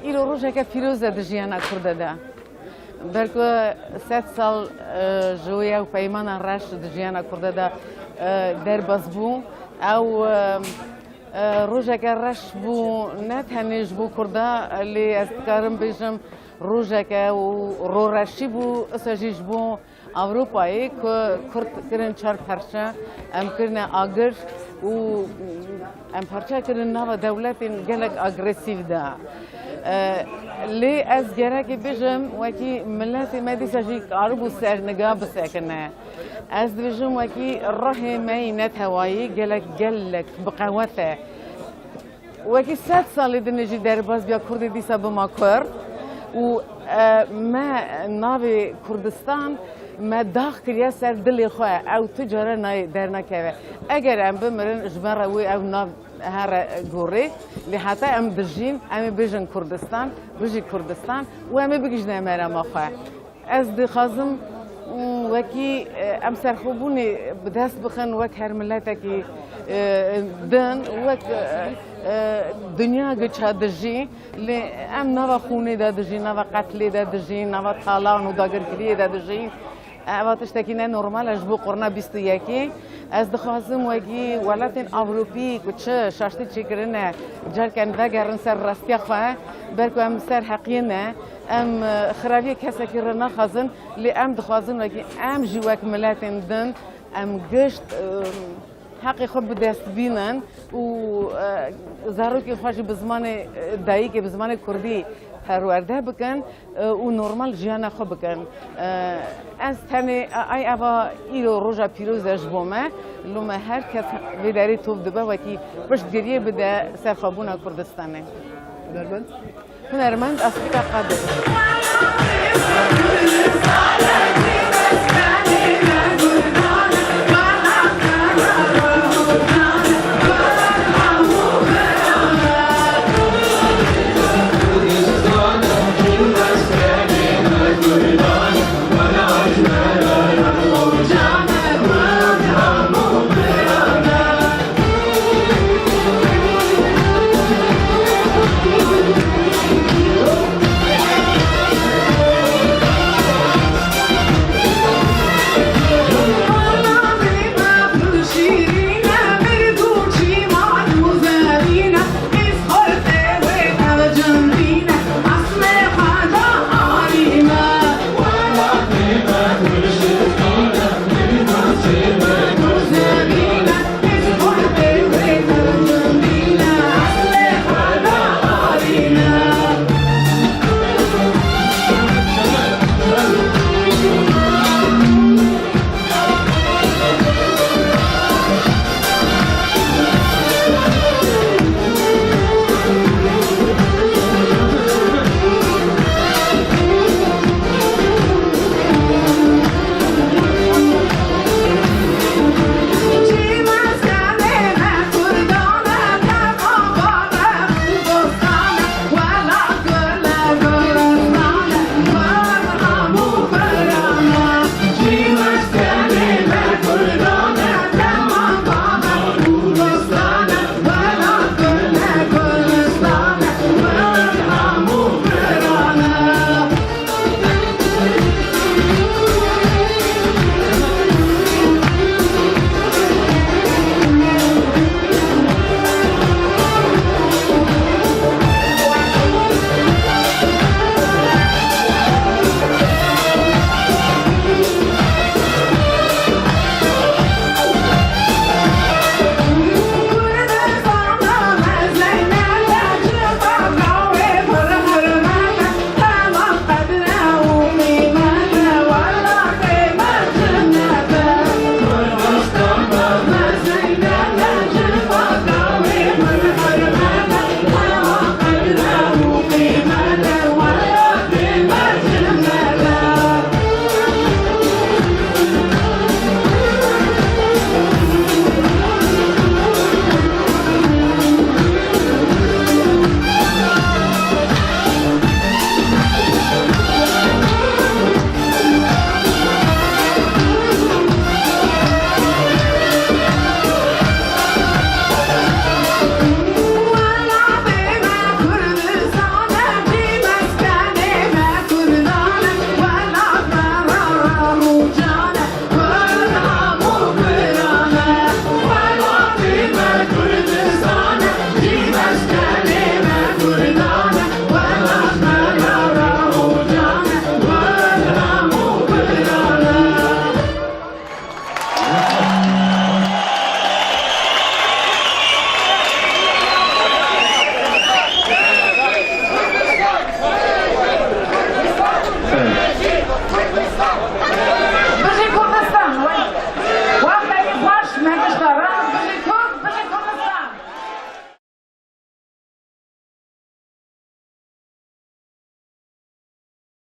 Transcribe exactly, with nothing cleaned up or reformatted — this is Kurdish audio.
Îro rojeke pîroz e di jiyana Kurde de. Belku sed sal, e, ji wê ew peymana reş di jiyana Kurde de, e, derbas bû. Ew, e, e, rojeke reş bû, ne tenê ji bo Kurda, lê ez dikarim bêjim rojeke û roreşî bû, isa jî ji bo Ewropayê ku Kurd kirin çar parçe, em kirine agir û em parçe kirin nava dewletên gelek agresîv de. E, lê ez gerekê bêjim, wekî miletê me dîsa jî karibû serniga bisekine. Ez dibêjim, wekî ruhê me yî netewayî gelek, gelek bi qewet e. Wekî sed salê din jî derbas biya Kurdê dîsa bima Kurd û, e, me navê Kurdistan me dax kiriye ser dilê xwe, ew tu cara nayê dernakeve. Eger em bimirin, ji me re wê ew nav here gorê, lê heta em dijîn, em ê bêjin Kurdistan, bijî Kurdistan û em ê bigihîjine merema xwe. Ez dixwazim, mm, wekî, e, em serxwebûnê bi dest bixin, wek her miletekî, e, din, wek, e, e, dinya giça dijî, lê em nava xûnê de dijîn, nava qetlê de dijîn, nava talan û dagirkiriyê de dijîn. Eva tiştekî ne normal e ji bo qurna bîst û yekê. Ez dixwazim wekî welatên Ewropî ku çi şaştî çêkirine, carken vegerin ser rastiya xwe, ber ku em ser heqiyê ne, em, e, xiraviyê kesekî re naxwazin, lê em dixwazin wekî em jî wek miletên din em gişt, e, heqê xwe bi dest bînin û, e, zarokên xwe jî bi zimanê, e, dayikê, bi zimanê kurdî perwerde bikin, e, û normal jiyana xwe bikin. E, ez tenê, ay eva îro roja pîroz e ji bo me. Lome her kes vê derê top dibe, wekî piştgiriyê bide serxwebûna Kurdistanê. Hunermend. Hunermend Asfîka Qadir.